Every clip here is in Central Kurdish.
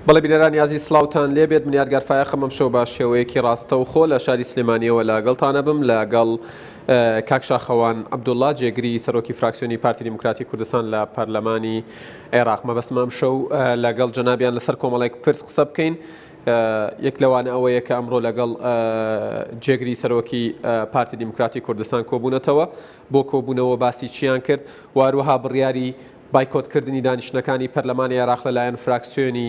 بەڵێ بینەرانی ئازیز سڵاوتان لێبێت من یادگار فایەقم ئەمشەو بە شێوەیەکی ڕاستەوخۆ لە شاری سلێمانیەوە لەگەڵتانەبم لەگەڵ کاک شاخەوان عەبدوڵڵا جێگری سەرۆکی فراکسیۆنی پارتی دیموکراتی کوردستان لە پەرلەمانی عێراق مەبەستمە ئەمشەو لەگەڵ جەنابیان لەسەر کۆمەڵێک پرس قسە بکەین یەک لەوانە ئەوەیە کە ئەمڕۆ لەگەڵ جێگری سەرۆکی پارتی دیموکراتی کوردستان کۆبوونەتەوە بۆ کۆبوونەوە باسی چیان کرد و هەروەها بڕیاری بایکۆتکردنی دانیشتنەکانی پەرلەمانی عێراق لەلایەن فراکسیۆنی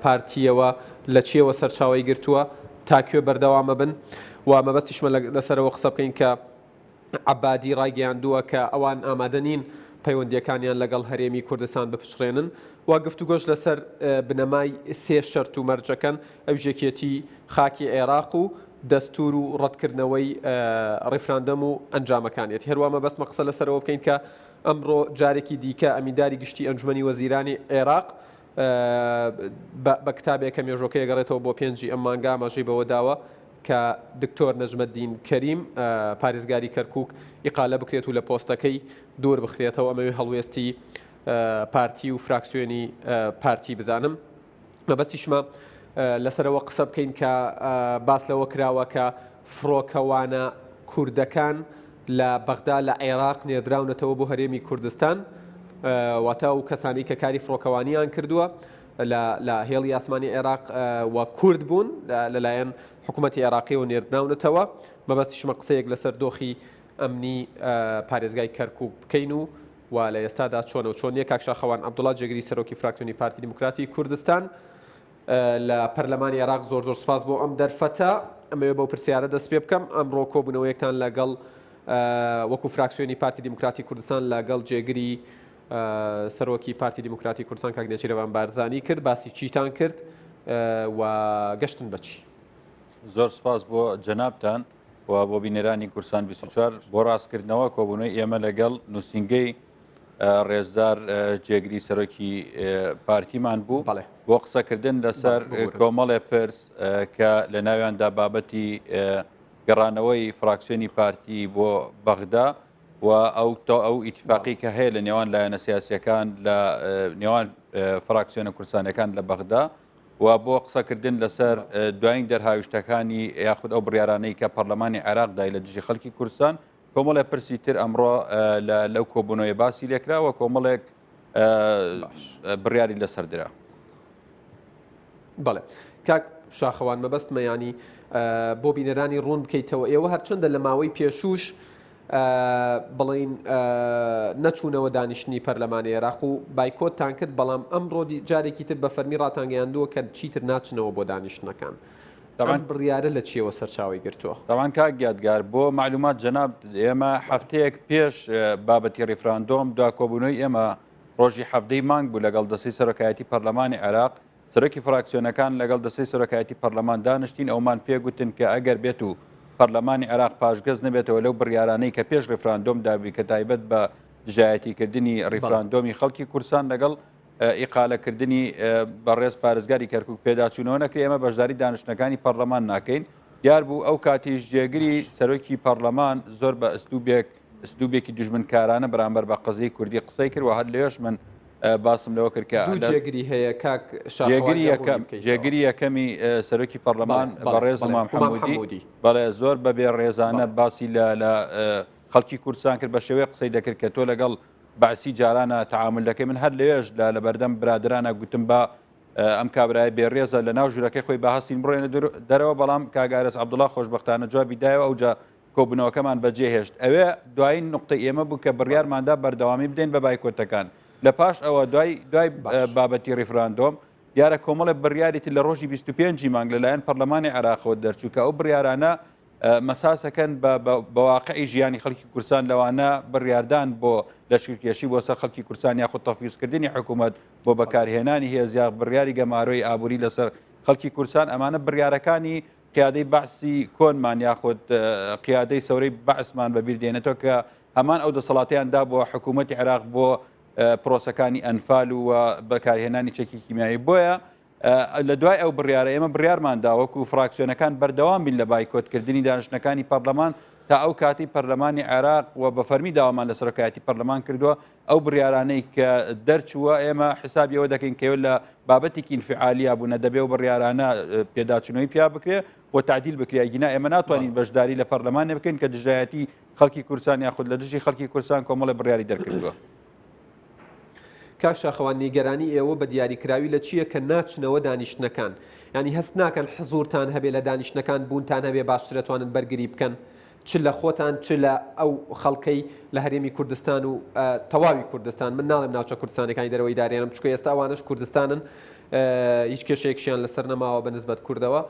پارتییەوە لە چییەوە سەرچاوەی گرتووە، تا کوێ بەردەوامەبن و مەبەستیشمە لەسەرەوە قسە بکەین کە عەبادی ڕایگەیاندووە کە ئەوان ئامادە نین پەیوەندییەکانیان لەگەڵ هەرێمی کوردستان بپچڕێنن و گفتوگۆش لەسەر بنەمای سێ شەرت و مەرجەکەن ئەویش یەکێتی خاکی عێراق و دەستور و ڕەتکردنەوەی ڕیفراندەم و ئەنجامەکانیەتی. هەروا مەبەستمە قسە لەسەرەوە بکەین کە ئەمڕۆ جارێکی دیکە ئەمینداری گشتی ئەنجومەنی وەزیرانی عێراق بە کتابێک کە مێژۆکەی ئەگەڕێتەوە بۆ پێنجی ئەم مانگە ئاماژەی بەوە داوە کە دکتۆر نەجمەدین کەریم پارێزگاری کەرکوک ئیقالە بکرێت و لە پۆستەکەی دوور بخرێتەوە ئەمەوێ هەڵوێستی پارتی و فراکسیۆنی پارتی بزانم. مەبەستیشمە لەسەرەوە قسە بکەین کە باس لەوە کراوە کە فڕۆکەوانە کوردەکان لە بەغدا لە عێراق نێردراونەتەوە بۆ هەرێمی کوردستان واتە ئەو کەسانی کە کاری فڕۆکەوانیان کردووە لە هێڵی ئاسمانی عێراق و کورد بوون لەلایەن حکوومەتی عێراقیەوە نێردراونەتەوە مەبەستیشمە قسەیەک لەسەر دۆخی ئەمنی پارێزگای کەرکک بکەین و و لە ئێستادا چۆنە و چۆن نیە کاک شاخەوان عەبدوڵا جێگری سەرۆکی فراکسیۆنی پارتی دیموکراتی کوردستان لە پەرلەمانی عێراق زۆر زۆر سپاس بۆ ئەم دەرفەتە ئەمەوێ بەو پرسیارە دەست پێ بکەم ئەمڕۆ کۆبوونەوەیەکتان لەگەڵ وەکو فراکسیۆنی پارتی دیموکراتی کوردستان لەگەڵ جێگری سەرۆکی پارتی دیموکراتی کوردستان کاک نێچیرەوان بارزانی کرد باسی چیتان کرد و گەشتن بەچی؟ زۆر سپاس بۆ جەنابتان و بۆ بینەرانی کوردستان 24 بۆ ڕاستکردنەوە کۆبوونەوەی ئێمە لەگەڵ نووسینگەی ڕێزدار جێگری سەرۆکی پارتیمان بوو بۆ قسەکردن لەسەر کۆمەڵێ پرس کە لە ناویاندا بابەتی گەڕانەوەی فراکسیۆنی پارتی بۆ بەغدا و ئەو ئەو ئیتفاقی کە هەیە لە نێوان لایەنە سیاسەکان لە نێوان فراکسیۆنە کوردستانەکان لە بەغدا و بۆ قسەکردن لەسەر دوایین دەرهاویشتەکانی یاخود ئەو بڕیارانەی کە پەرلەمانی عێراق دای لە دژی خەڵکی کوردستان کۆمەڵێ پرسی تر ئەمڕۆ لەو کۆبوونەوەی باسی لێکراوە کۆمەڵێک بڕیاری لەسەر درا. بەڵێ کاک شاخەوان مەبەستمە ینی بۆ بینەرانی ڕوون بکەیتەوە ئێوە هەرچەندە لە ماوەی پێشوش بڵێین نەچوونەوە دانیشتنی پەرلەمانی عێراق و بایکۆتتان کرد، بەڵام ئەمڕۆ جارێکی تر بە فەرمی ڕاتانگەیاندووە کە چیتر ناچنەوە بۆ دانیشتنەکان. ئەم بڕیارە لە چییەوە سەرچاوەی گرتووە؟ تەبعەن کاک یادگار بۆ مەعلومات جەنابت ئێمە هەفتەیەک پێش بابەتی ڕیفراندۆم دوا کۆبوونەوەی ئێمە ڕۆژی حەڤدەی مانگ بوو لەگەڵ دەستەی سەرۆکایەتی پەرلەمانی عێراق سەرۆکی فراکسیۆنەکان لەگەڵ دەستەی سەرۆکایەتی پەرلەمان دانیشتین، ئەومان پێ گوتن کە ئەگەر بێت و پەرلەمانی عێراق پاشگەز نەبێتەوە لەو بڕیارانەی کە پێش ڕیفراندۆم دابووی کە تایبەت بە دژایەتیکردنی ڕیفراندۆمی خەڵکی کوردستان لەگەڵ ئیقالەکردنی بەڕێز پارێزگاری کەرکک پێداچوونەوە نەکرێ ئێمە بەشداری دانیشتنەکانی پەرلەمان ناکەین دیار بوو ئەو کاتیش جێگری سەرۆکی پەرلەمان زۆر بە ئەسلوبێک ئسلوبێکی دوژمنکارانە بەرامبەر بە قەزیەی کوردی قسەی کرد و هەر لەوێش من باسم لەوە کرد کە دوو جێگری هەیە کاک شاخەوان جێگری یەکەم جێگری یەکەمی سەرۆکی پەرلەمان بەڕێز مام حەمودی بەڵێ زۆر بە بێ ڕێزانە باسی لە لە خەڵکی کوردستان کرد بە شێوەیە قسەی دەکرد کە تۆ لەگەڵ بەعسی جارانە تەعامل دەکەی من هەر لەوێش لە لەبەردەم برادرانە گوتم بە ئەم کابرای بێڕێزە لە ناو ژوورەکەی خۆی بە هەستین بڕێنە دەرەوە بەڵام کاگارس عەبدوڵا خۆشبەختانە جوابی دایەوە ئەوجا کۆبوونەوەکەمان بەجێهێشت. ئەوێ دوایین نوقتەی ئێمە بوو کە بڕیارماندا بەردەوامی بدەین بە بایکۆتەکان. لە پاش ئەوە دوای دوای بابەتی ڕیفراندۆم، دیارە کۆمەڵێ بڕیاری تر لە ڕۆژی 25 ی مانگ لەلایەن پەرلەمانی عێراقەوە دەرچوو کە ئەو بڕیارانە مەساسەکەن بە بە واقعی ژیانی خەڵکی کوردستان لەوانە بڕیاردان بۆ لەشکرکێشی بۆ سەر خەڵکی کوردستان یاخود تەفویزکردنی حکوومەت بۆ بەکارهێنانی هێز یا بڕیاری گەمارۆی ئابووری لەسەر خەڵکی کوردستان ئەمانە بڕیارەکانی قیادەی بەعسی کۆنمان یاخود قیادەی سەورەی بەعسمان بەبیر دێنێتەوە کە هەمان ئەو دەسەڵاتیان دابووە حکوومەتی عێراق بۆ پرۆسەکانی ئەنفال و بەکارهێنانی چەکی کیمیایی بۆیە لە دوای ئەو بڕیارە ئێمە بڕیارمان دا وەکو فراکسیۆنەکان بەردەوام بین لە بایکۆتکردنی دانیشتنەکانی پەرلەمان. تا ئەو کاتەی پەرلەمانی عێراق و بە فەرمی داوامان لە سەرۆکایەتی پەرلەمان کردووە ئەو بڕیارانەی کە دەرچووە ئێمە حسابی ئەوە دەکەین کە لە بابەتێکی ئینفعالیا بوونە دەبێ و بڕیارانە پێداچوونەوەی پیا بکرێ و تعدیل بکرێ گینا ئێمە ناتوانین بەشداری لە پەرلەمانێ بکەین کە دژایەتی خەڵکی کوردستان یاخود لە دژی خەڵکی کوردستان کۆمەڵی بڕیاری دەرکردووە. کاک شاخەوان نیگەرانی ئێوە بە دیاریکراوی لە چییە کە ناچنەوە دانیشتنەکان؟ یانی هەست ناکەن حزوورتان هەبێ لە دانیشتنەکان بوونتان هەبێ باشتر ئەتوانن بەرگری بکەن چ لە خۆتان چ لە ئەو خەڵکەی لە هەرێمی کوردستان و تەواوی کوردستان من ناڵێم ناوچە کوردستانەکانی دەرەوەی دارێنم چونکە ئێستا ئەوانەش کوردستانن هیچ کێشەیەکشیان لەسەر نەماوە بە نسبەت کوردەوە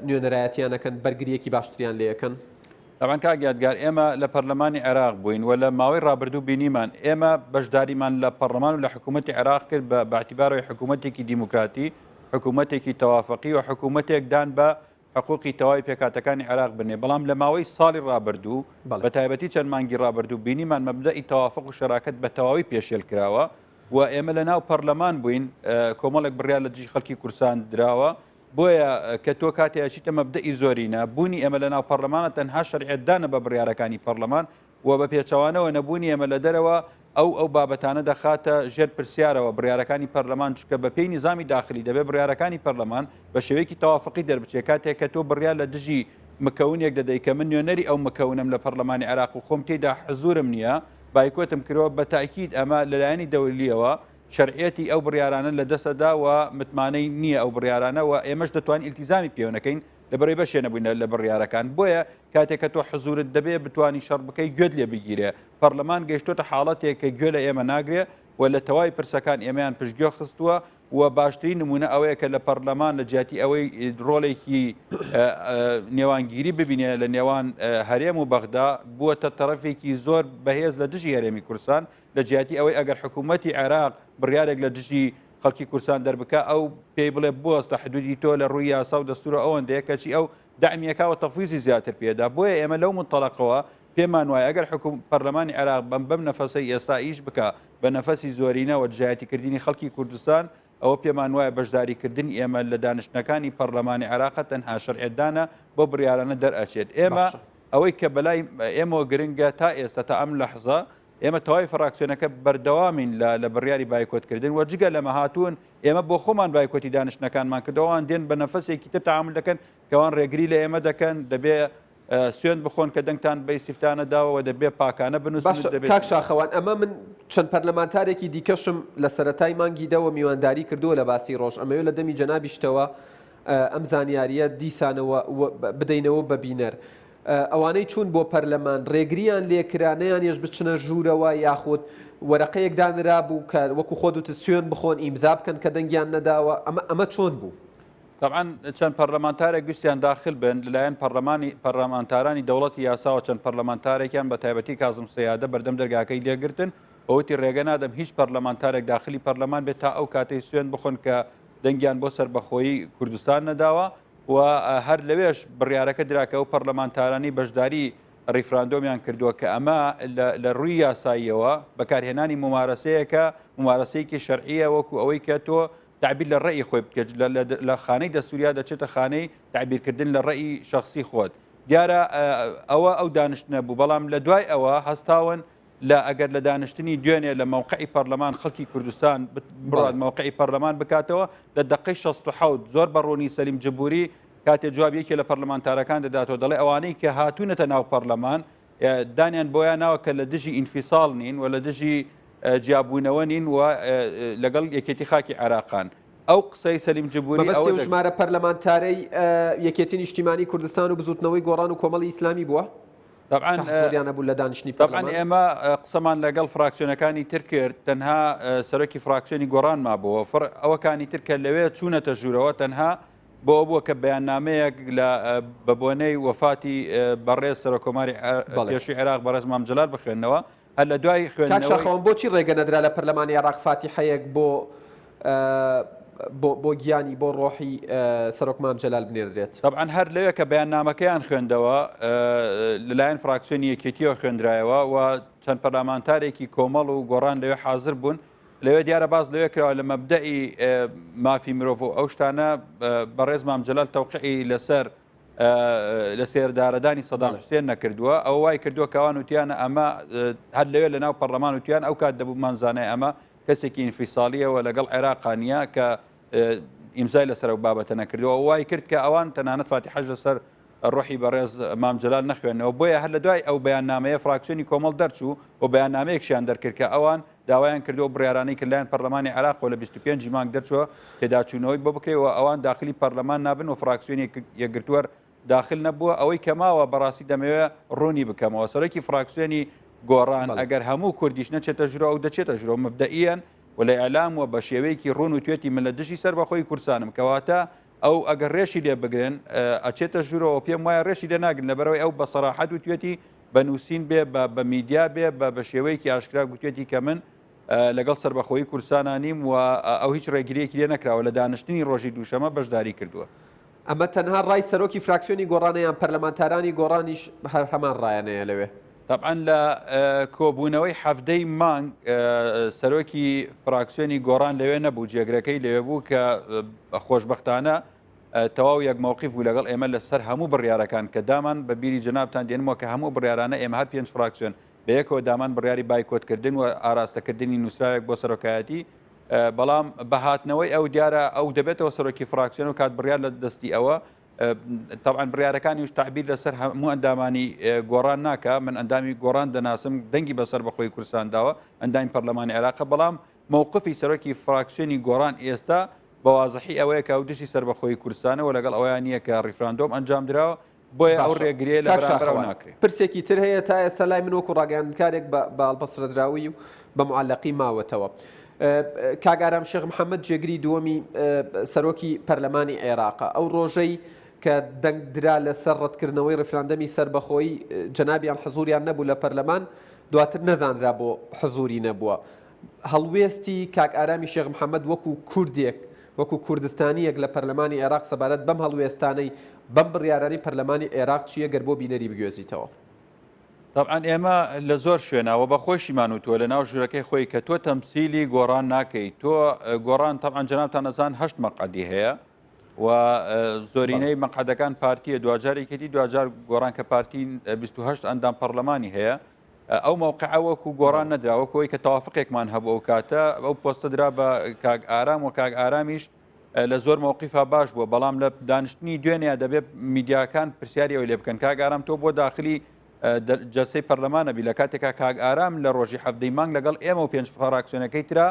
نوێنەرایەتیان ئەکەن بەرگریەکی باشتریان لێ ئەکەن. تەبعەن کاک یادگار ئێمە لە پەرلەمانی عێراق بووین و لە ماوەی ڕابردوو بینیمان ئێمە بەشداریمان لە پەرلەمان و لە حکوومەتی عێراق کرد بە باعتیبارەوەی حکوومەتێکی دیموکراتی حکوومەتێکی تەوافقی و حکوومەتێک دان بە حقوقی تەواوی پێکهاتەکانی عێراق بنێ بەڵام لە ماوەی ساڵی ڕابردوو بە تایبەتی چەند مانگی ڕابردوو بینیمان مەبدەئی تەوافق و شەراکەت بە تەواوی پێشێل کراوە و ئێمە لە ناو پەرلەمان بووین کۆمەڵێک بڕیار لە دژی خەڵکی کوردستان دراوە بۆیە کە تۆ کاتێ ئەچیتە مەبدەئی زۆرینە، بوونی ئێمە لە ناو پەڕلەمانە تەنها شەرعیەتدانە بە بڕیارەکانی پەڕلەمان و بە پێچەوانەوە نەبوونی ئێمە لە دەرەوە ئەو ئەو بابەتانە دەخاتە ژێر پرسیارەوە بڕیارەکانی پەرلەمان چونکە بە پێی نیزامی داخلی دەبێ بڕیارەکانی پەرلەمان بە شێوەیەکی تەوافقی دەربچێ کاتێک کە تۆ بڕیار لە دژی مکەونێک دەدەی کە من نوێنەری ئەو مکەونەم لە پەرلەمانی عێراق و خۆم تێیدا حزورم نییە بایکۆتم کردوە بە تاکید ئەمە لەلایەنی دەولیەوە شەرعیەتی ئەو بڕیارانە لە دەست ئەدا و متمانەی نییە ئەو بڕیارانە و ئێمەش دەتوانین ئیلتیزامی پێوە نەکەین لەبەرەی بەشێ نەبووین لە بڕیارەکان بۆیە کاتێک کە تۆ حزورت دەبێ بتانی شەڕ بکەی گوێت لێ بگیرێ پەرلەمان گەیشتۆتە حاڵەتێک کە گوێ لە ئێمە ناگرێ و لە تەواوی پرسەکان ئێمەیان پشتگوێ خستووە و باشترین نمونە ئەوەیە کە لە پەرلەمان لە جیاتی ئەوەی ڕۆڵێکی نێوانگیری ببینێ لە نێوان هەرێم و بەغدا بووەتە تەرەفێکی زۆر بەهێز لە دژی هەرێمی کوردستان لە جیاتی ئەوەی ئەگەر حکوومەتی عێراق بڕیارێک لە دژی خەڵکی کوردستان دەربکا ئەو پێی بڵێ بوەستە حدودی تۆ لە ڕووی یاسا و دەستورە ئەوەندەیە کەچی ئەو دەعمیەکا و تەفویزی زیاتر پێدا بۆیە ئێمە لەو منتەڵەقەوە پێمان وایە ئەگەر حکوم پەرلەمانی عێراق بەم بەم نەفەسەی ئێستا ئیش بکا بە نەفەسی زۆرینەوە دژایەتیکردنی خەڵکی کوردستان ئەوە پێمان وایە بەشداریکردنی ئێمە لە دانیشتنەکانی پەرلەمانی عێراق تەنها شەرعیەتدانە بۆ بڕیارانە دەرئەچێت ئێمە باشە. ئەوەی کە بەلای ئێمەوە گرنگە تا ئێستا تا ئەم لەحزە ئێمە تەواوی فراکسیۆنەکە بەردەوامین لە لە بڕیاری بایکۆتکردن و جگە لەمە هاتوون ئێمە بۆ خۆمان بایکۆتی دانیشتنەکانمان کردەوە ئەوان دێن بە نەفەسێکی تر تەعامول دەکەن کەوان ڕێگری لە ئێمە دەکەن دەبێ سوێند بخۆن کە دەنگتان بە ئیستیفتا نەداوە و دەبێ پاکانە بنووسن و باشە دەبێ کاک شاخەوان ئەمە من چەند پەرلەمانتارێکی دیکەشم لە سەرەتای مانگی دەوە میوانداری کردووە لە باسی ڕۆژ ئەمەوێ لە دەمی جەنابیشتەوە ئەم زانیارییە دیسانەوە بدەینەوە بە بینەر ئەوانەی چوون بۆ پەرلەمان ڕێگریان لێکرا نەیانێش بچنە ژوورەوە یاخود وەرەقەیەک دانرابوو کە وەکو خۆت وتت سوێن بخۆن ئیمزا بکەن کە دەنگیان نەداوە ئەمە ئەمە چۆن بوو؟ تەبعەن چەند پەرلەمانتارێک ویستیان داخل بن لەلایەن پەرلەمانی پەرلەمانتارانی دەوڵەتی یاساوە چەند پەرلەمانتارێکیان بە تایبەتی کازم سەیادە بەردەم دەرگاکەی لێگرتن و وتی ڕێگە نادەم هیچ پەرلەمانتارێک داخلی پەرلەمان بێت تا ئەو کاتەی سوێن بخۆن کە دەنگیان بۆ سەربەخۆیی کوردستان نەداوە و هەر لەوێش بڕیارەکە درا کە ئەو پەرلەمانتارانەی بەشداری ڕیفراندۆمیان کردووە کە ئەمە لە ڕووی یاساییەوە بەکارهێنانی ممارەسەیەکە ممارەسەیەکی شەرعیە وەکو ئەوەی کە تۆ تعبیر لە ڕێی خۆی بکەیت لە خانەی دەستوریا دەچێتە خانەی تعبیرکردن لە ڕێی شخصی خۆت دیارە ئەوە ئەو دانیشتنە بوو بەڵام لە دوای ئەوە هەستاون لە ئەگەر لە دانیشتنی دوێنێ لە مەوقعی پەرلەمان خەڵکی کوردستان بڕات مەوقعی پەرلەمان بکاتەوە لە دقەی 16 زۆر بە ڕوونی سەلیم جبوری کاتێ جواب یەکێ لە پەرلەمانتارەکان دەداتەوە دەڵێ ئەوانەی کە هاتوونەتە ناو پەرلەمان دانیان بۆیان ناوە کە لە دژی ئینفیساڵ نین و لە دژی جیابوونەوە نین و لەگەڵ یەکێتی خاکی عێراقان. ئەو قسەی سەلیم جبوری مەبەستی ئەو ژمارە پەرلەمانتارەی یەکێتی نیشتیمانی کوردستان و بزوتنەوەی گۆڕان و کۆمەڵی ئیسلامی بووە؟ تەبعەن کە حزوریان هەبوو لە دانیشتنی تەبعەن پەرلەمان؟ ئێمە قسەمان لەگەڵ فراکسیۆنەکانی تر کرد تەنها سەرۆکی فراکسیۆنی گۆڕان مابووە فڕ ئەوەکانی تر کە لەوێ چوونەتە ژوورەوە تەنها بۆ ئەوە بووە کە بەیاننامەیەک لە بە بۆنەی وەفاتی بەڕێز سەرۆککۆماری پێشووی عێراق بەڕێز مام جەلال بخوێننەوە، هەر لە دوای کاک خوێندنەوەی. شاخەوان بۆچی ڕێگە نەدرا لە پەرلەمانی عێراق فاتیحەیەک بۆ بۆ بۆ گیانی بۆ ڕۆحی سەرۆک مام جەلال بنێردرێت؟ تەبعەن هەر لەوێ کە بەیاننامەکەیان خوێندەوە لەلایەن فراکسیۆنی یەکێتییەوە خوێندرایەوە و چەند پەرلەمانتارێکی کۆمەڵ و گۆڕان لەوێ حازر بوون، لەوێ دیارە باس لەوێ کراوە لە مەبدەئی مافی مرۆڤ و ئەو شتانە بەڕێز مام جەلال تەوقیعی لەسەر لە سێردارەدانی سەدام حوسێن نەکردووە ئەوە وای کردووە کەوان وتیانە ئەمە هەر لەوێ لە ناو پەرلەمان وتیان ئەو کات دەبوومان زانای ئەمە کەسێکی ئینفیساڵیەوە لەگەڵ عێراقانە کە ئیمزای لەسەر ئەو بابەتە نەکردووە وای کرد کە ئەوان تەنانەت فاتیحەش لەسەر ڕۆحی بەڕێز مام جەلال نەخوێنەوە بۆیە هەر لە دوای ئەو بەیاننامەیە فراکسیۆنی کۆمەڵ دەرچوو و بەیاننامەیەکشیان دەرکرد کە ئەوان داوایان کردووە بڕیارانەی کە لایەن پەرلەمانی عێراقەوە لە 25 مانگ دەرچووە پێداچوونەوەی بۆ بکرێ و ئەوان داخلی پەرلەمان نابن و فراکسیۆنی یەکگرتووە داخل نەبووە ئەوەی کە ماوە بەڕاستی دەمەوێ ڕوونی بکەمەوە سەرۆکی فراکسیۆنی گۆڕان ئەگەر هەموو کوردیش نەچێتە ژورەوە ئەو دەچێتە ژورەوە مەبدەئیەن و لە ئیعلام و بە شێوەیەکی ڕوون وتوێتی من لە دژی سەربەخۆی کوردستانم کەواتە ئەو ئەگەر ڕێشی لێ بگرن ئەچێتە ژوورەوە پێم وایە ڕێشی لێ ناگرن لەبەرەوەی ئەو بە سەراحەت وتوێتی بە نووسین بێ بە بە میدیا بێ بە بە شێوەیەکی ئاشکرا گوتوێتی کە من لەگەڵ سەربەخۆیی کوردستانا نیم و ئەو هیچ ڕێگریەکی لێ نەکراوە لە دانیشتنی ڕۆژی دووشەمە بەشداری کردووە. ئەمە تەنها ڕای سەرۆکی فراکسیۆنی گۆڕانە یان پەرلەمانتارانی گۆڕانیش هەر هەمان ڕایان هەیە لەوێ؟ تەبعەن لە کۆبوونەوەی حەڤدەی مانگ سەرۆکی فراکسیۆنی گۆڕان لەوێ نەبوو، جێگرەکەی لەوێ بوو کە خۆشبەختانە تەواو یەک مەوقیف بوو لەگەڵ ئێمە لەسەر هەموو بڕیارەکان کە دامان بە بیری جەنابتان دێنمەوە کە هەموو بڕیارانە ئێمە هەر پێنج فراکسیۆن بەیەکەوە دامان بڕیاری بایکۆتکردن و ئاراستەکردنی نووسراوێک بۆ سەرۆکایەتی بەڵام بە هاتنەوەی ئەو دیارە ئەو دەبێتەوە سەرۆکی فراکسیۆن و کات بڕیار لە دەستی ئەوە تەبعەن بڕیارەکانیش تەعبیر لەسەر هەموو ئەندامانی گۆڕان ناکا من ئەندامی گۆڕان دەناسم دەنگی بەسەر بەخۆی کوردستان داوە ئەندامی پەرلەمانی عێراقە بەڵام مووقفی سەرۆکی فراکسیۆنی گۆڕان ئێستا بە وازحی ئەوەیە کە ئەو دژی سەربەخۆی کوردستانەوە لەگەڵ ئەویان نییە کە ڕیفراندۆم ئەنجام دراوە بۆیە ئەو باشە ڕێگریە لە کاک بەرامبەر ئەو شاخەوان ناکرێ. پرسێکی تر هەیە تا ئێستا لای من وەکو ڕاگەیاندنکارێک بە بە هەڵپەسرەدراوی و بە معەلەقی ماوەتەوە. کاک ئارام شێخ محەمەد جێگری دووەمی سەرۆکی پەرلەمانی عێراقە ئەو ڕۆژەی کە دەنگ درا لەسەر ڕەتکردنەوەی ڕیفراندەمی سەربەخۆیی جەنابیان حزوریان نەبوو لە پەرلەمان دواتر نەزانرا بۆ حزوری نەبووە هەڵوێستی کاک ئارامی شێخ محەمەد وەکو کوردێک، وەکو کوردستانییەک لە پەرلەمانی عێراق سەبارەت بەم هەڵوێستانەی، بەم بڕیارانەی پەرلەمانی عێراق چییە گەر بۆ بینەری بگوێزیتەوە؟ تەبعەن ئێمە لە زۆر شوێنا وە بە خۆیشیمان وتووە لە ناو ژوورەکەی خۆی کە تۆ تەمسیلی گۆڕان ناکەی تۆ گۆڕان تەبعەن جەنابتان ئەزان هەشت مەقعەدی هەیە و زۆرینەی مەقعەدەکان پارتیە دواجار یەکێتی دواجار گۆڕان کە پارتی 28 ئەندام پەرلەمانی هەیە ئەو مەوقعە وەکو گۆڕان نەدرا وەکو ئەوەی کە تەوافقێکمان هەبوو ئەو کاتە ئەو پۆستە درا بە کاک ئارام و کاک ئارامیش لە زۆر مەوقیفا باش بووە بەڵام لە دانیشتنی دوێنێ دەبێت میدیاکان پرسیاری ئەوی لێ بکەن کاک ئارام تۆ بۆ داخلی جەلسەی پەرلەمانە بی لە کاتێکا کاک ئارام لە ڕۆژی حەفتەی مانگ لەگەڵ ئێمە و پێنج فراکسیۆنەکەی ترا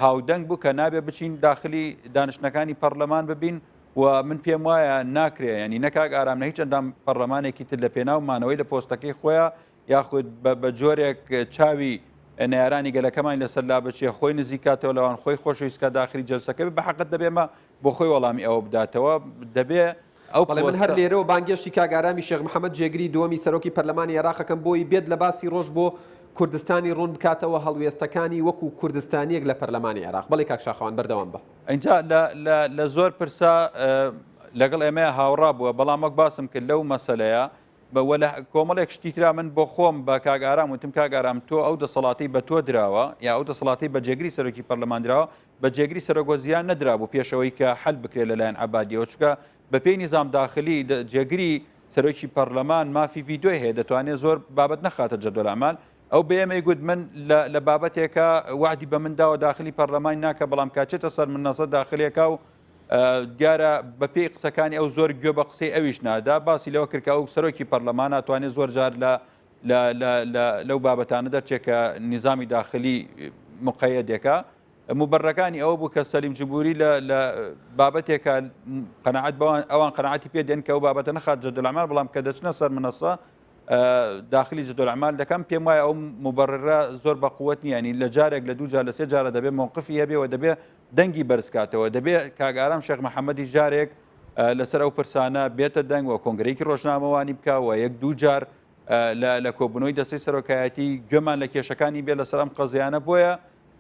هاودەنگ بوو کە نابێ بچین داخلی دانیشتنەکانی پەرلەمان ببین و من پێم وایە ناکرێ ینی نە کاک ئارام نە هیچ ئەندام پەرلەمانێکی تر لە پێناو مانەوەی لە پۆستەکەی خۆیان یاخود بە جۆرێک چاوی نەیارانی گەلەکەمانی لەسەر لا بچێ خۆی نزیکاتەوە لەوان خۆی خۆشەویستکە داخلی جەلسەکە بە حەقت دەبێمە بۆ خۆی وەڵامی ئەوە بداتەوە دەبێ ئەو بەڵێ من هەر لێرەوە بانگێشتی کاک ئارامی شێخ محەمەد جێگری دووەمی سەرۆکی پەرلەمانی عێراق ئەکەم بۆی بێت لە باسی ڕۆژ بۆ کوردستانی ڕوون بکاتەوە هەڵوێستەکانی وەکو کوردستانیەک لە پەرلەمانی عێراق بەڵێ کاک شاخەوان بەردەوام بە. ئینجا لە لە لە زۆر پرسا لەگەڵ ئێمەیا هاوڕا بووە بەڵام وەک باسم کرد لەو مەسەلەیە بە وە لە کۆمەڵێک شتی ترا من بۆ خۆم بە کاک ئارام وتم کاک ئارام تۆ ئەو دەسەڵاتەی بە تۆ دراوە یا ئەو دەسەڵاتەی بە جێگری سەرۆکی پەرلەمان دراوە بە جێگری سەرۆک وەزیران نەدرابوو پێش ئەوەی کە حەل بکرێت لەلایەن عەبادیەوە چونکە بەپێی نیزام داخلی جێگری سەرۆکی پەرلەمان مافی ڤیدۆی هەیە دەتوانێت زۆر بابەت نەخاتە جەدوەل ئەعمال ئەو بە ئێمەی گوت من لە بابەتێکە وعدی بە من داوە داخلی پەرلەمانی ناکە بەڵام کاچێتە سەر من نەسە داخلێکە و دیارە بەپێی قسەکانی ئەو زۆر گوێ بە قسەی ئەویش نادا باسی لەوە کرد کە ئەو سەرۆکی پەرلەمان ناتوانێت زۆر جار لە لەو بابەتانە دەرچێت کە نیزامی داخلی مقەیەدێکە مبەرەکانی ئەوە بوو کە سەلیم جبوری لە لە بابەتێکە قەناعەت بەوان ئەوان قەناعەتی پێ دێن کە ئەو بابەتە نەخات جەدول ئەعمال بەڵام کە دەچنە سەر منەسە داخلی جەدول ئەعمال دەکەم پێم وایە ئەو مبەررە زۆر بە قووەت نییە ینی لە جارێک لە دوو جار لە سێ جارە دەبێ مەوقفی هەبێ و دەبێ دەنگی بەرز کاتەوە دەبێ کاک ئارام شێخ محەممەدی جارێک لەسەر ئەو پرسانە بێتە دەنگ و کۆنگرەیەکی ڕۆژنامەوانی بکە و یەک دوو جار لە کۆبوونەوەی دەستەی سەرۆکایەتی گوێمان لە کێشەکانی بێ لەسەر ئەم قەزیانە بۆیە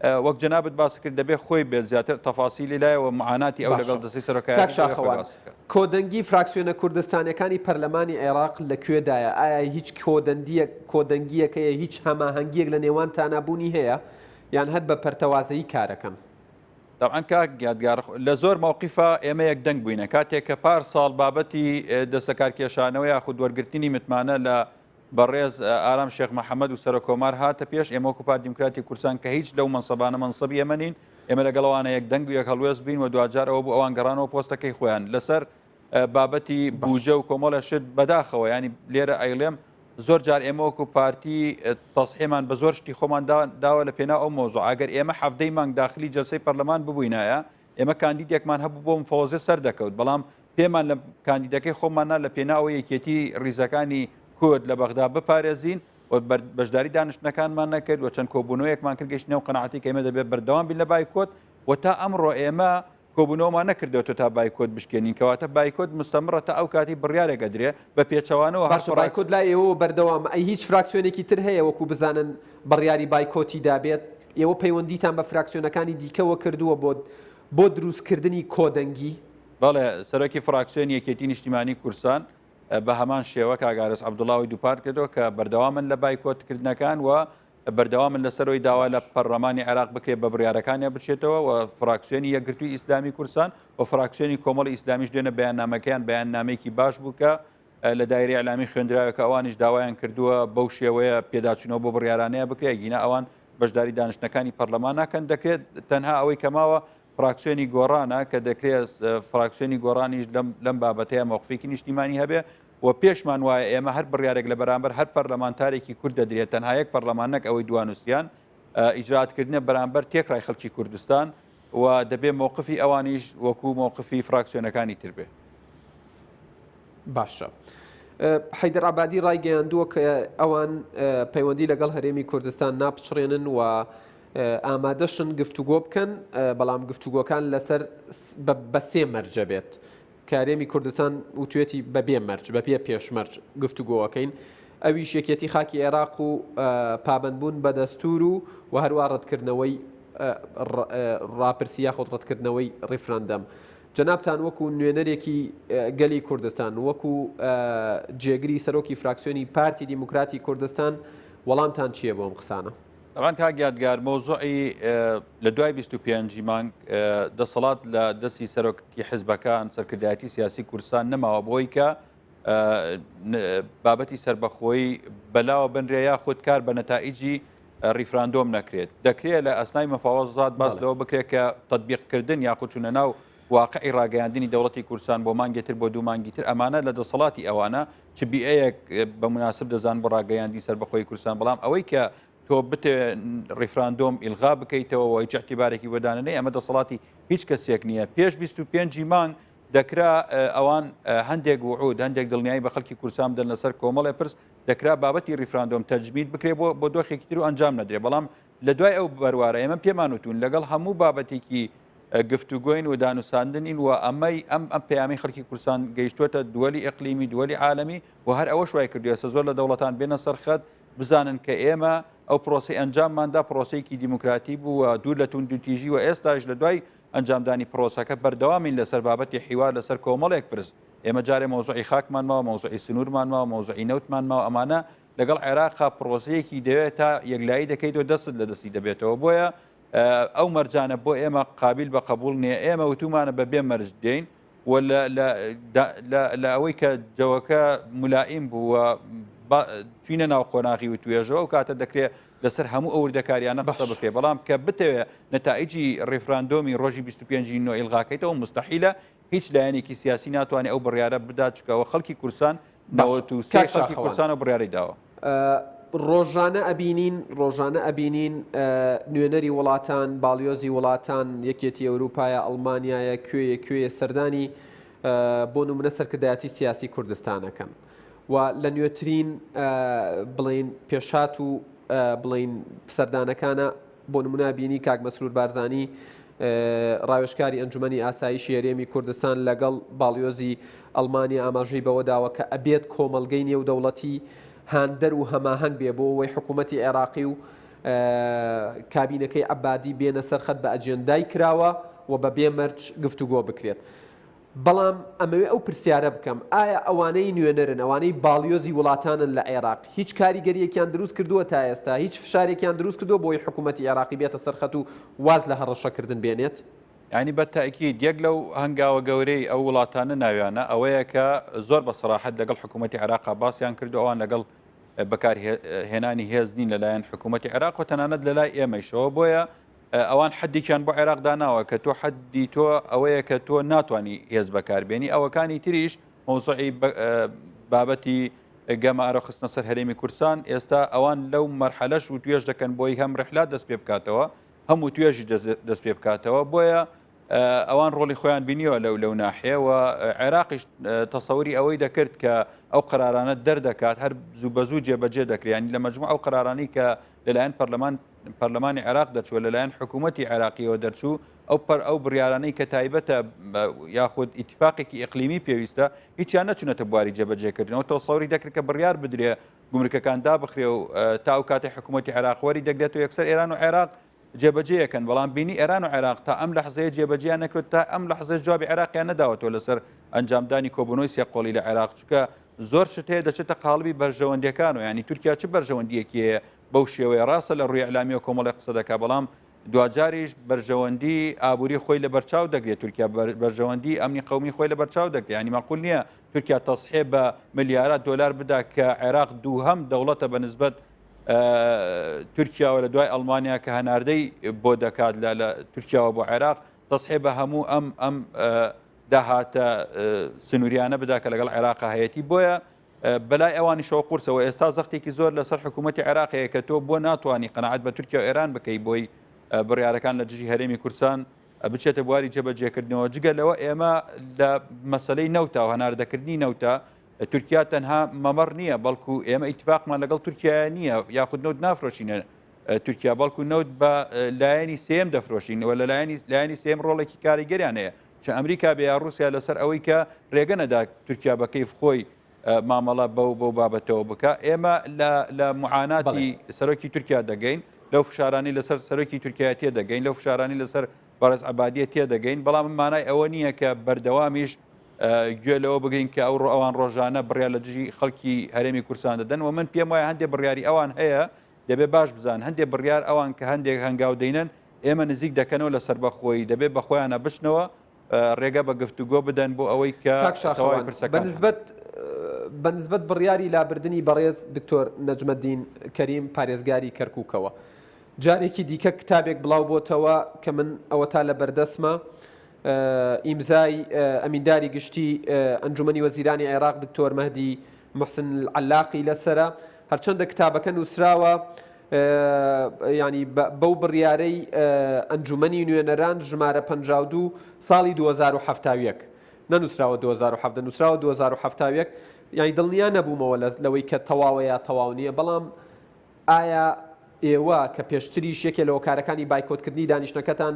وەک جەنابت باس کرد دەبێ خۆی بێت زیاتر تەفاسیلی لایەوە معاناتی ئەو لەگەڵ باشە دەستەی کاک سەرۆکایەتی دەبێ خۆی شاخەوان باس بکات. کۆدەنگی فراکسیۆنە کوردستانیەکانی پەرلەمانی عێراق لە کوێدایە؟ ئایا هیچ کۆدەندیەک کۆدەنگیەک هەیە هیچ هەماهەنگیەک لە نێوانتانا بوونی هەیە یان هەر بە پەرتەوازەیی کارەکەن؟ تەبعەن کاک یادگار لە زۆر مەوقیفا ئێمە یەک دەنگ بووینە کاتێک کە پار ساڵ بابەتی دەستەکارکێشانەوە یاخود وەرگرتنی متمانە لە بەڕێز ئارام شێخ محەممەد و سەرۆک کۆمار هاتە پێش ئێمە وەکو پارتی دیموکراتی کوردستان کە هیچ لەو مەنسەبانە مەنسەبی ئێمە نین ئێمە لەگەڵ ئەوانە یەک دەنگ و یەک هەڵوێست بین و دواجار ئەوە بوو ئەوان گەڕانەوە پۆستەکەی خۆیان لەسەر بابەتی بوجە و کۆمەڵە شت بەداخەوە ینی لێرە ئەیڵێم زۆر جار ئێمە وەکو پارتی تەسحێمان بە زۆر شتی خۆمان داوە لە پێناو ئەو مۆزوع ئەگەر ئێمە حەفتەی مانگ داخلی جلسەی پەرلەمان ببووینایە ئێمە کاندیدێکمان هەبوو بۆ مفەوەزیە سەردەکەوت بەڵام پێمان لە کاندیدەکەی خۆمان نا لە پێناوە یەکێتی ریزەکانی کورد لە بەغدا بپارێزین و بەشداری دانیشتنەکانمان نەکرد و چەند کۆبوونەوەیەکمان کرد گەشتینە و قەناعەتی کە ئێمە دەبێت بەردەوام بین لە بایکۆت و تا ئەمڕۆ ئێمە کۆبوونەوەمان نەکردەوە تا بایکۆت بشکێنین کەواتە بایکۆت مستەمڕە تا ئەو کاتی بڕیارێک ئەدرێ بە پێچەوانەوە هەر باشە بایکۆت لای ئێوەوە بەردەوامە ئەی هیچ فراکسیۆنێکی تر هەیە وەکو بزانن بڕیاری بایکۆتی دابێت؟ ئێوە پەیوەندیتان بە فراکسیۆنەکانی دیکەوە کردووە بۆ بۆ دروستکردنی کۆدەنگی؟ بەڵێ، سەرۆکی فراکسیۆنی یەکێتی نیشتیمانی کوردستان بە هەمان شێوە کاک ئارس عەبدوڵا ئەوەی دووپات کردەوە کە بەردەوامن لە بایکۆت کردنەکان و بەردەوامن لەسەرەوەی داوا لە پەرلەمانی عێراق بکرێت بە بڕیارەکانیان بچێتەوە و فراکسیۆنی یەکگرتووی ئیسلامی کوردستان و فراکسیۆنی کۆمەڵی ئیسلامیش دوێنێ بەیاننامەکەیان بەیاننامەیەکی باش بوو کە لە دایرەی ئیعلامی خوێندراوە کە ئەوانیش داوایان کردووە بەو شێوەیە پێداچوونەوە بۆ بڕیارانەیە بکرێت گینا ئەوان بەشداری دانیشتنەکانی پەرلەمان ناکەن دەکرێت تەنها ئەوەی کە ماوە فراکسیۆنی گۆڕانە کە دەکرێت فراکسیۆنی گۆڕانیش لەم بابەتەیە مەوقفێکی نیشتیمانی هەبێ و پێشمان وایە ئێمە هەر بڕیارێک لە بەرامبەر هەر پەرلەمانتارێکی کورد دەدرێت تەنها یەک پەرلەمان نەک ئەوەی دوانوسیان ئیجراتکردنە بەرامبەر تێکڕای خەڵکی کوردستان و دەبێ مەوقفی ئەوانیش وەکو مەوقفی فراکسیۆنەکانی تر بێ. باشە. حەیدەر عەبادی ڕایگەیاندووە کە ئەوان پەیوەندی لەگەڵ هەرێمی کوردستان ناپچڕێنن و ئامادەشن گفتوگۆ بکەن، بەڵام گفتوگۆکان لەسەر بە سێ مەرجە بێت. کە هەرێمی کوردستان وتوێتی بە بێ مەرج، بە بێ پێشمەرج گفتوگۆەکەین، ئەویش یەکێتی خاکی عێراق و پابەندبوون بە دەستوور و و هەروە ڕەتکردنەوەی ڕاپرسی یاخود ڕەتکردنەوەی ڕیفراندەم. جەنابتان وەکو نوێنەرێکی گەلی کوردستان، وەکو جێگری سەرۆکی فراکسیۆنی پارتی دیموکراتی کوردستان وەڵامتان چییە بۆ ئەم قسانە؟ تەبعەن کاک یادگار مەوزوعی لە دوای 25 ی مانگ دەسەڵات لە دەستی سەرۆکی حزبەکان سەرکردایەتی سیاسی کوردستان نەماوە بۆی کە بابەتی سربەخۆیی بەلاوە بنرێ یاخود کار بە نەتائیجی ڕیفراندۆم نەکرێت دەکرێت لە ئەسنای مەفاوەزات باس لەوە بکرێت کە تطبیقکردن یاخود چوونە ناو واقعی ڕاگەیاندنی دەوڵەتی کوردستان بۆ مانگێ تر بۆ دوو مانگی تر ئەمانە لە دەسەڵاتی ئەوانە چ بیئەیەک بە مناسب دەزان بۆ ڕاگەیاندی سەربەخۆی کوردستان بەڵام ئەوەی کە تۆ بتێ ڕیفراندۆم ئیلغا بکەیتەوە و هیچ اعتبارێکی بۆ دانەنێی ئەمە دەسەڵاتی هیچ کەسێک نییە پێش 25 مانگ دەکرا ئەوان هەندێک وعود هەندێک دڵنیایی بە خەڵکی کوردستان بدەن لەسەر کۆمەڵێ پرس دەکرا بابەتی ڕیفراندۆم تەجمید بکرێ بۆ بۆ دۆخێکی تر و ئەنجام نەدرێ بەڵام لە دوای ئەو بەروارە ئێمە پێمان وتون لەگەڵ هەموو بابەتێکی گفتوگۆین و دانوساندنین و ئەمەی ئەم ئەم پەیامی خەڵکی کوردستان گەیشتووەتە دووەلی ئیقلیمی دووەلی عالەمی و هەر ئەوەش وای کردووە ئێستا زۆر لە دەوڵەتان بێنە سەر خەت بزانن کە ئێمە ئەو پرۆسەی ئەنجامماندا پرۆسەیەکی دیموکراتی بوو و دوور لە توندوتیژی و ئێستاش لە دوای ئەنجامدانی پرۆسەکە بەردەوامین لەسەر بابەتی حیوار لەسەر کۆمەڵێک پرس ئێمە جارێ مەوزوعی خاکمان ماوە مەوزوعی سنوورمان ماوە مەوزوعی نەوتمان ماوە ئەمانە لەگەڵ عێراقا پرۆسەیەکی دەوێت تا یەکلایی دەکەیت و دەستت لە دەستی دەبێتەوە بۆیە ئەو مەرجانە بۆ ئێمە قابیل بە قەبووڵ نییە، ئێمە وتوومانە بە بێ مەرج دێین و لە ئەوەی کە جەوەکە مولائیم بوو و چوینە ناو قۆناغی وتوێژەوە ئەو کاتە دەکرێت لەسەر هەموو ئەو وردەکاریانە قسە بکرێت بەڵام کە بتەوێ نەتائیجی ڕیفراندۆمی ڕۆژی 25 نۆ ئیلغاکەیتەوە مستحیلە هیچ لایەنێکی سیاسی ناتوانێت ئەو بڕیارە بدات چونکە ئەوە خەڵکی کوردستان 93 کاک خەڵکی شاخەوان کوردستان ئەو بڕیارەی داوە. ڕۆژانە ئەبینین ڕۆژانە ئەبینین نوێنەری وڵاتان باڵیۆزی وڵاتان یەکێتی ئەوروپایە ئەڵمانیایە کوێیە کوێیە سەردانی بۆ نمونە سەرکردایەتی سیاسی کوردستانەکەن و لە نوێترین بڵین پێشات و بڵین سەردانەکانە بۆ نمونە بینی کاک مەسرور بارزانی ڕاوێژکاری ئەنجومەنی ئاسایشی هەرێمی کوردستان لەگەڵ باڵیۆزی ئەڵمانیا ئاماژەی بەوە داوە کە ئەبێت کۆمەڵگەی نێودەوڵەتی هاندەر و هەماهەنگ بێ بۆ ئەوەی حکوومەتی عێراقی و کابینەکەی عەبادی بێنە سەر خەت بە ئەجێندای کراوە و بە بێ مەرج گفتوگۆ بکرێت. بەڵام ئەمەوێ ئەو پرسیارە بکەم، ئایا ئەوانەی نوێنەرن، ئەوانەی باڵیۆزی وڵاتانن لە عێراق، هیچ کاریگەرییەکیان دروست کردووە تا ئێستا، هیچ فشارێکیان دروست کردووە بۆ ئەوەی حکوومەتی عێراقی بێتە سەر خەت و واز لە هەڕەشەکردن بێنێت؟ یانی بە تەئکید یەک لەو هەنگاوە گەورەی ئەو وڵاتانە ناویانە ئەوەیە کە زۆر بە سەراحەت لەگەڵ حکوومەتی عێراقا باسیان کرد و ئەوان لەگەڵ بەکار هێنانی هێز نین لەلایەن حکوومەتی عێراق و تەنانەت لەلای ئێمەیشەوە بۆیە ئەوان حەدێکیان بۆ عێراق داناوە کە تۆ حەدی تۆ ئەوەیە کە تۆ ناتوانانی هێز بەکاربێنی ئەوەکانی تریش مەوزوعی بابەتی گەمارۆ خستنە سەر هەرێمی کوردستان ئێستا ئەوان لەو مەرحەلەش و توێژ دەکەن بۆی هەم ڕحلات دەست پێ بکاتەوە هەم وتوێژی دەست پێ بکاتەوە بۆیە ئەوان ڕۆڵی خۆیان بینیوە لەو لەو ناحەیە و عێراقیش تەسەوری ئەوەی دەکرد کە ئەو قرارانە دەردەکات هەر زوو بە زوو جێبەجێ دەکریانی لە مەجموع ئەو قرارانی کە لەلایەن پەرلەمان پەرلەمانی عێراق دەرچووە لەلایەن حکوومەتی عێراقیەوە دەرچوو ئەو پەر ئەو بڕیارانەی کە تایبەتە یاخود ئیتفاقێکی ئیقلیمی پێویستە هیچیان نەچونەتە بواری جێبەجێکردنەوە تەسەوری دەکرد کە بڕیار بدرێ گومرکەکان دابخرێ و تا ئەو کاتەی حکوومەتی عێراق وەری دەگرێتەوە یەکسەر ئێران و عێراق جێبەجێیەکەن بەڵام بینی ئێران و عێراق تا ئەم لەحزەیە جێبەجێیان نەکرد تا ئەم لەحزەش جوابی عێراقیان نەداوەتەوە لەسەر ئەنجامدانی کۆبوونەوەی سێقۆڵی لە عێراق چونکە زۆر شت هەیە دەچێتە قاڵبی بەرژەوەندیەکان و ینی تورکیا چ بەرژەوەندیەکی هەیە بەو شێوەیە ڕاستە لە ڕووی ئەلامیەوە کۆمەڵی قسە دەکات بەڵام دواجاریش بەرژەوەندی ئابووری خۆی لە بەرچاو دەگرێت تورکیا بەرژەوەندی ئەمنی قومی خۆی لە بەرچاو دەگرێت ینی مەقول نییە تورکیا تەسحێ بە ملیارات دۆلار بدا کە عێراق دووهەم دەوڵەتە بە نسبەت تورکیاوە لە دوای ئەڵمانیا کە هەناردەی بۆ دەکات لە تورکیاوە بۆ عێراق تەسحێ بە هەموو ئەم ئەم داهاتە سنووریانە بدا کە لەگەڵ عێراق هەیەی بۆیە بەلای ئەوانیشەوە قورسە و ئێستا زەختێکی زۆر لەسەر حکوومەتی عێراق هەیە کە تۆ بۆ ناتوانانی قەناعەت بە تورکیا و ئێران بکەی بۆی بڕیارەکان لە دژی هەرێمی کوردستان بچێتە بواری جێبەجێکردنەوە جگە لەوە ئێمە لە مەسلەی نەوتا و هەناردەکردنی نەوتە تورکیا تەنها مەمەڕ نییە بەڵکو ئێمە ئیتفاقمان لەگەڵ تورکیا نییە یاخود نەوت نافرۆشینە تورکیا بەڵکو نەوت بە لایەنی سێم دەفرۆشین و لە لایەنی لایەنی سێم ڕۆڵێکی کاریگەریان هەیە چ ئەمریکا بێ یا ڕووسیا لەسەر ئەوەی کە ڕێگە نەدا تورکیا بە کەیف خۆی مامەڵە بەو بەو بابەتەوە بکە ئێمە لە معاناتی سەرۆکی تورکیا دەگەین لەو فشارانی لەسەر سەرۆکی تورکیا تێدەگەین لەو فشارانی لەسەر بەڕێز عەبادیە تێدەگەین بەڵام مانای ئەوە نییە کە بەردەوامیش گوێ لەوە بگرین کە ئەو ئەوان ڕۆژانە بڕیار لە دژی خەڵکی هەرێمی کوردستان دەدەن و من پێم وایە هەندێک بڕیاری ئەوان هەیە دەبێ باش بزان هەندێک بڕیار ئەوان کە هەندێک هەنگاو دەینن ئێمە نزیک دەکەنەوە لە سەربەخۆیی دەبێ بە خۆیانە بچنەوە ڕێگە بە گفتوگۆ بدەن بۆ ئەوەی کە کاک تەواوی شاخەوان پرسەکان بەنسبەت بەنسبەت بڕیاری لابردنی بەڕێز دکتۆر نەجمەدین کەریم پارێزگاری کەرکوکەوە جارێکی دیکە کتابێک بڵاو بۆتەوە کە من ئەوەتا لە بەردەستمە ئیمزای ئەمینداری گشتی ئەنجومەنی وەزیرانی عێراق دکتۆر مەهدی محسن العلاقی لەسەرە هەرچەندە کتابەکە نووسراوە ینی بەو بڕیارەی ئەنجومەنی نوێنەران ژمارە 52 ساڵی 2071 نەنووسراوە 2017 نووسراوە 2071 یانی دڵنیا نەبوومەوە لەوەی کە تەواوە یا تەواو نییە بەڵام ئایا ئێوە کە پێشتریش یەکێ لە هۆکارەکانی بایکۆتکردنی دانیشتنەکەتان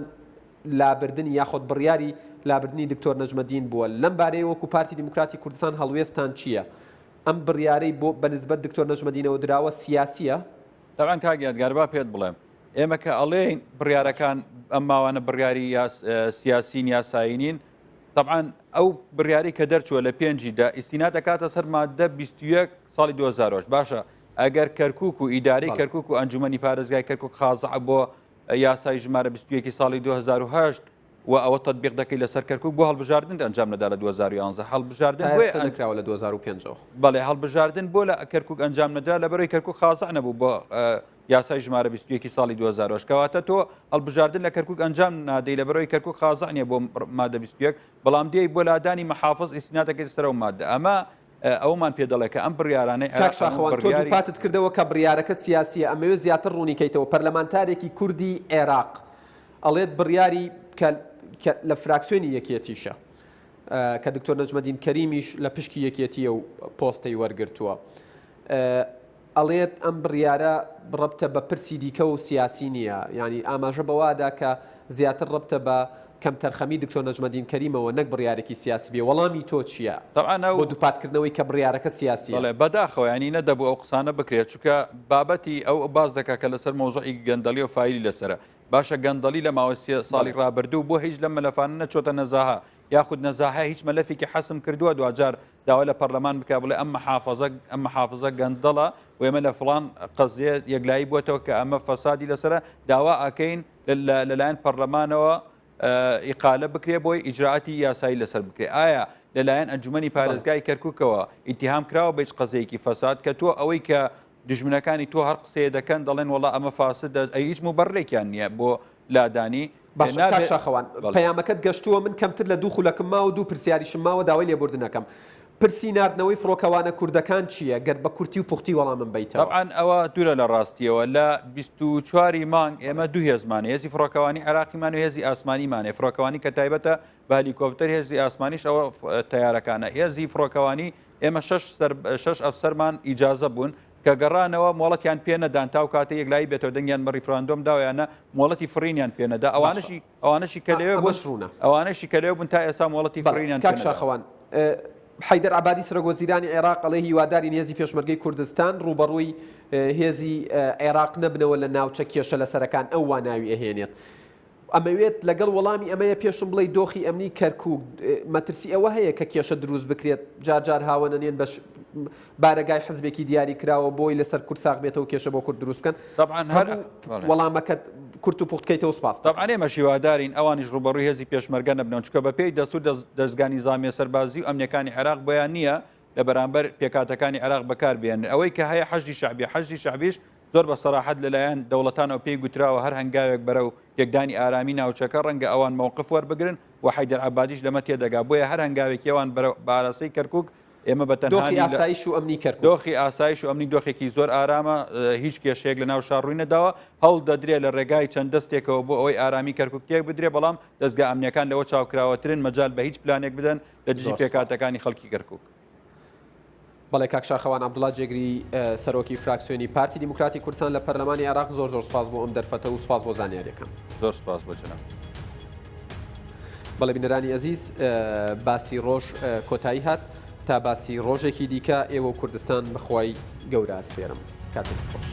لابردنی یاخۆد بڕیاری لابردنی دکتۆر نەجمەدین بووە، لەم بارەیەوە وەکو پارتی دیموکراتی کوردستان هەڵوێستتان چییە؟ ئەم بڕیارەی بۆ بە نسبەت دکتۆر نەجمەدینەوە دراوە سیاسییە؟ تەبعەن کاک یادگار با پێت بڵێم ئێمە کە ئەڵێین بڕیارەکان ئەم ماوانە بڕیاری سیاسین یاسایی نین تەبعەن ئەو بڕیاری کە دەرچووە لە پێنجی دە ئیستیناد دەکاتە سەر مادە 21 ساڵی 2008 باشە ئەگەر کەرکک و ئیدارەی کەرکک و ئەنجومەنی پارێزگای کەرکک خازع بۆ یاسای ژمارە 21 ساڵی 2008 و ئەوە تطبیق دەکەی لەسەر کەرکک بۆ هەڵبژاردن ئەنجام نەدا لە 2011 هەڵبژاردن بۆ نەکراوە لە 2005ەوە بەڵێ هەڵبژاردن بۆ لە کەرکک ئەنجام نەدرا لە بەرەی کەرکک خازع نەبوو بۆ یاسای ژمارە 21 ساڵی 2008 کەواتە تۆ هەڵبژاردن لە کەرکک ئەنجام نادەی لە بەرەوەی کەرکک خازع نیە بۆ مادە 21 بەڵام دێی بۆ لادانی محافظ ئیسناتەکەی سەرەوە مادە ئەمە ئەوەمان پێ دەڵێ کە ئەم بڕیارانەی کاک عێراق هەموو شاخەوان تۆ بڕیاری. دووپاتت کردەوە کە بڕیارەکە سیاسییە، ئەمەوێ زیاتر ڕوونی کەیتەوە، پەرلەمانتارێکی کوردی عێراق ئەڵێت بڕیاری کە کە لە فراکسیۆنی یەکێتیشە کە دکتۆر نەجمەدین کەریمیش لە پشکی یەکێتییە و پۆستەی وەرگرتووە ئەڵێت ئەم بڕیارە ڕەبتە بە پرسی دیکە و سیاسی نییە، یانی ئاماژە بەوەدا کە زیاتر ڕەبتە بە کەمتەرخەمی دکتۆر نەجمەدین کەریمەوە نەک بڕیارێکی سیاسی بێ، وەڵامی تۆ چییە تەبعەن ئەو بۆ دووپاتکردنەوەی کە بڕیارەکە سیاسییە؟ بەڵێ بەداخەوە یانی نەدەبوو ئەو قسانە بکرێت چونکە بابەتی ئەو باس دەکات کە لەسەر مەوزوعی گەندەڵی و فایلی لەسەرە باشە گەندەڵی لە ماوەی سێ ساڵی بەڵێ. ڕابردوو بۆ هیچ لەم مەلەفانە نەچۆتە نەزاهە یاخود نەزاهە هیچ مەلەفێکی حەسم کردووە دواجار داوا لە پەرلەمان بکە بڵێ ئەم محافظە ئەم محافظە گەندەڵە و ئێمە لە فڵان قەزیە یەکلایی بووەتەوە کە ئەمە فەسادی لەسەرە داوا ئەکەین لەلایەن پەرلەمانەوە ئیقالە بکرێ بۆی ئیجرائاتی یاسایی لەسەر بکرێ ئایا لەلایەن ئەنجومەنی پارێزگای کەرکوکەوە ئیتیهام کراوە بە هیچ قەزیەیەکی فەساد کە تۆ ئەوەی کە دوژمنەکانی تۆ هەر قسەیە دەکەن دەڵێن وەڵا ئەمە فاسدە ئەی هیچ موبەررێکیان نییە بۆ لادانی باشە کاک شاخەوان پەیامەکەت گەشتووە من کەمتر لە دوو خولەکم ماوە دوو پرسیاریشم ماوە داوای لێبوردن ئەکەم پرسی ناردنەوەی فڕۆکەوانە کوردەکان چییە گەر بە کورتی و پوختی وەڵامم بەیتەوە؟ تەبعەن ئەوە دوورە لە ڕاستیەوە لە 24 ی مانگ ئێمە دوو هێزمان هێزی فڕۆکەوانی عێراقیمان و هێزی ئاسمانیمان هەیە فڕۆکەوانی کە تایبەتە بە هەلیکۆپتەر هێزی ئاسمانیش ئەوە تەیارەکانە هێزی فڕۆکەوانی ئێمە شەش سەر شەش ئەفسەرمان ئیجازە بوون کە گەڕانەوە مۆڵەتیان پێ نەدان تاو کاتە یەکلایی بێتەوە دەنگیان بە ڕیفراندۆم داوە یان نا مۆڵەتی فڕینیان پێ نەدا ئەوانەشی ئەوانەشی کە لەوێ بوون ڕوونە ئەوانەشی کە لەوێ بوون تا ئێستا مۆڵەتی فڕینیان کاک شاخەوان حەیدەر عەبادی سەرۆک وەزیرانی عێراق ئەڵێ هیوادارین هێزی پێشمەرگەی کوردستان ڕووبەڕووی هێزی عێراق نەبنەوە لە ناوچە کێشە لەسەرەکان ئەو وا ناوی ئەهێنێت. ئەمەوێت لەگەڵ وەڵامی ئەمەیە پێشم بڵێی دۆخی ئەمنی کەرکوک مەترسی ئەوە هەیە کە کێشە دروست بکرێت جار جار هاوەنەنێن بە بارەگای حزبێکی دیاری کراوە بۆی لەسەر کورد ساغ بێتەوە کێشە بۆ کورد دروست بکەن طبعا هەر وەڵامەکەت کورت و پوخت کەیتەوە سپاس. طبعا ئێمەش هیوادارین ئەوانیش ڕووبەڕووی هێزی پێشمەرگە نەبنەوە چونکە بەپێی دەستوور دەزگا نیزامیە سەربازی و ئەمنیەکانی عێراق بۆیان نییە لە بەرامبەر پێکهاتەکانی عێراق بەکار بێنن ئەوەی کە هەیە حەشدی شەعبیە حەشدی شەعبیش زۆر بە سەراحەت لەلایەن دەوڵەتانەوە پێی گوتراوە هەر هەنگاوێک بەرەو تێکدانی ئارامی ناوچەکە ڕەنگە ئەوان مەوقف وەربگرن و حەیدەر عەبادیش لەمە تێدەگا بۆیە هەر هەنگاوێکی ئەوان بەرەو بە ئاراستەی کەرکوک ئێمە بە تەنها دۆخی ئاسایش و ئەمنی کەرکوک. دۆخی ئاسایش و ئەمنی دۆخێکی زۆر ئارامە هیچ کێشەیەک لە ناو شار ڕووی نەداوە هەوڵ دەدرێ لە ڕێگای چەند دەستێکەوە بۆ ئەوەی ئارامی کەرکوک تێک بدرێ بەڵام دەزگا ئەمنیەکان لەوە چاوکراوەترن مەجال بە هیچ پلانێک بدەن لە دژی پێکهاتەکانی خەڵکی کەرکوک. بەڵێ کاک شاخەوان عەبدوڵا جێگری سەرۆکی فراکسیۆنی پارتی دیموکراتی کوردستان لە پەرلەمانی عێراق زۆر زۆر سوپاس بۆ ئەم دەرفەتە و سوپاس بۆ زانیاریەکان. زۆر سوپاس بۆ جەناب. بەڵێ بینەرانی ئەزیز باسی ڕۆژ کۆتایی هات تا باسی ڕۆژێکی دیکە ئێوە و کوردستان بەخوای گەورە ئەسپێرم کاتێکی خۆش.